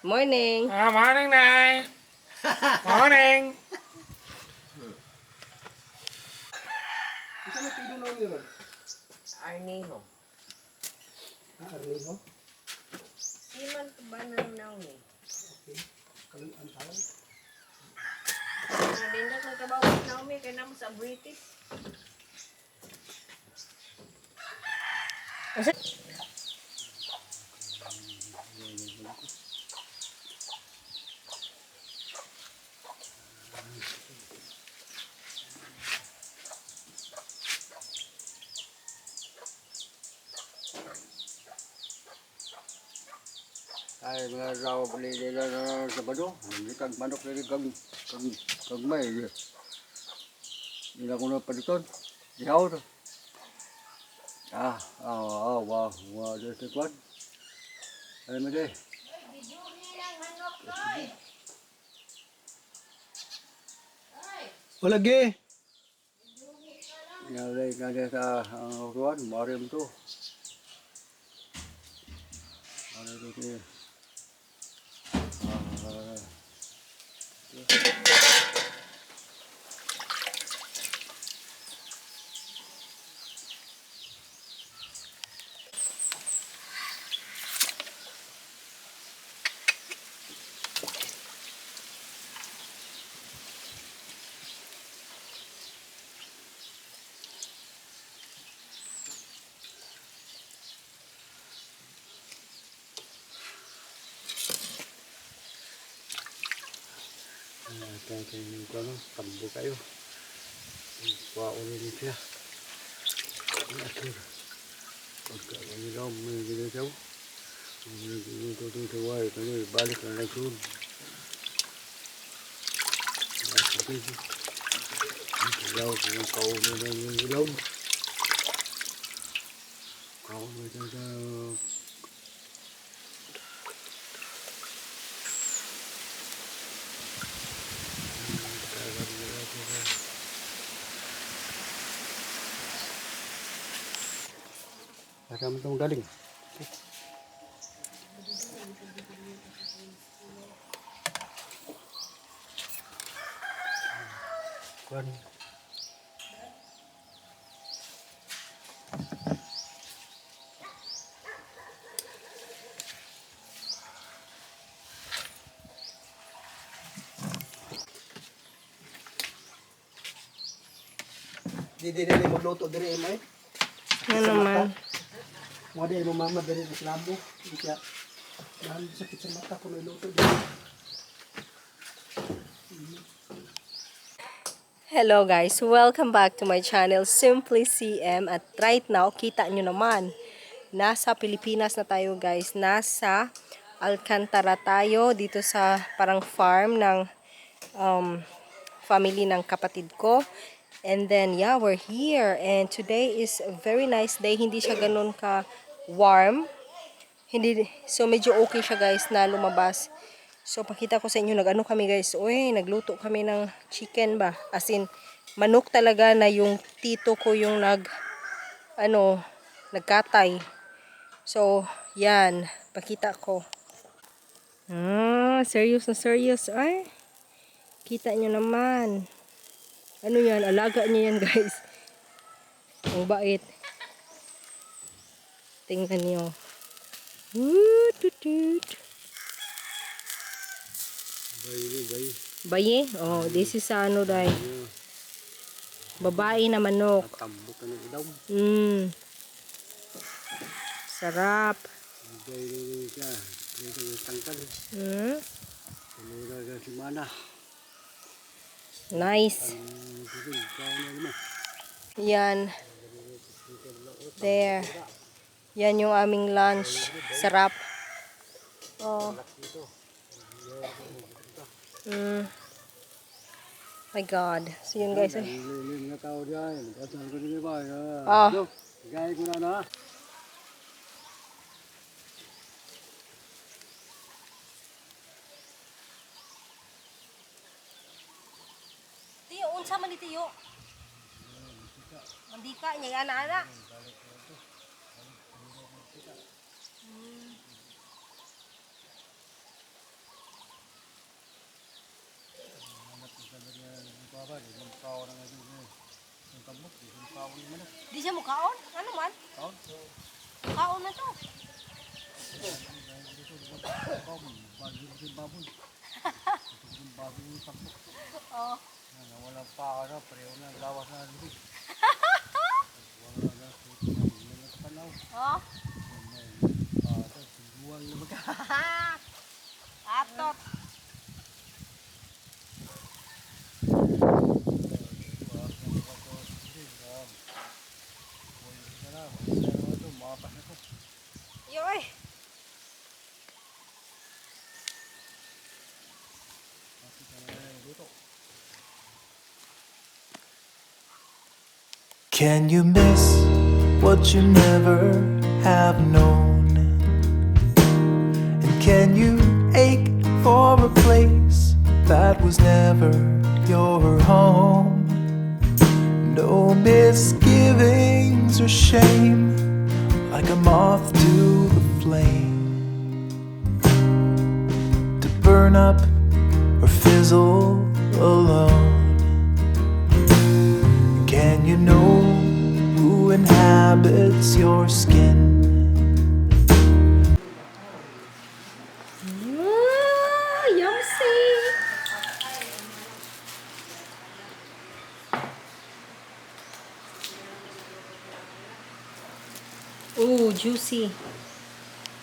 Morning. Morning, Nay. Morning. Isa may pino na yun. Arniho. Arniho? Siman ko ba nanaw ni? Okay. Ang tawag? Nabinda sa trabaho ni Naomi kaya naman sa British. Ay mga raw beli nila sa bado, hindi kag manok nila kag may. Nila ko na paliton. Dihaw to. Wow, there's the one. Ay mali. Wala ge. Nalay na sa ang ruan, marim to. Ano to? Kainin ko no, tambo kayo. Kuha ulit siya. Ang atur. Pagka manilaw, may ginagaw. Ang nagtututaway, kanya balik na nagsun. Ang ilaw, kung kaulo na yung ilaw. Kaulo na sa Aram itong galing. Kuan. Di nila magluto diri mo eh. Ano naman? Mga di mo mama diri sa labo. Hindi siya. Dahil sakit sa mata kung iluto diri. Hello guys, welcome back to my channel Simply CM. At right now, kita nyo naman, nasa Pilipinas na tayo guys. Nasa Alcantara tayo dito sa parang farm ng family ng kapatid ko. And then yeah, we're here and today is a very nice day. Hindi siya ganun ka warm. So medyo okay siya guys na lumabas. So pakita ko sa inyo, nag-ano kami guys. Uy, nagluto kami ng chicken ba? As in, manok talaga na yung tito ko yung nagkatay. So, yan. Pakita ko. Serious na serious. Ay, kita nyo naman. Ano yan? Alaga niya yan guys. Ang bait. Tingnan nyo. Bayi? Oh, this is ano dahil. Babae na manok. Tambo ka ng ilaw. Sarap. Dahil siya. Dito yung tangkal. Pumura ka si Mana. Nice. Yan. There. Yan yung aming lunch. Sarap. Oh. My God. So yun guys. Lilim na tao dyan. Kasal ko din ba? Oh. Gaya ko na na. Tiyo, unsa man ni Tiyo? Mandika niya, ana-ana. Aba, di magkaon na ngayon eh. Ang tambok, di magkaon naman eh. Di siya mukaon? Ano man? Kaon? Kaon na to. Kaon, bagyo din baboy. Ito din baboy yung tambok. Oh. Nawala pa ako na, pareho na, lawas na rin. Wala na, wala na panaw. Oh. Buwan na magka. Atot. Yoy. Can you miss what you never have known? And can you ache for a place that was never your home? No misgivings or shame, like a moth to the flame, to burn up or fizzle alone. Can you know who inhabits your skin? Yumsy. Ooh, juicy.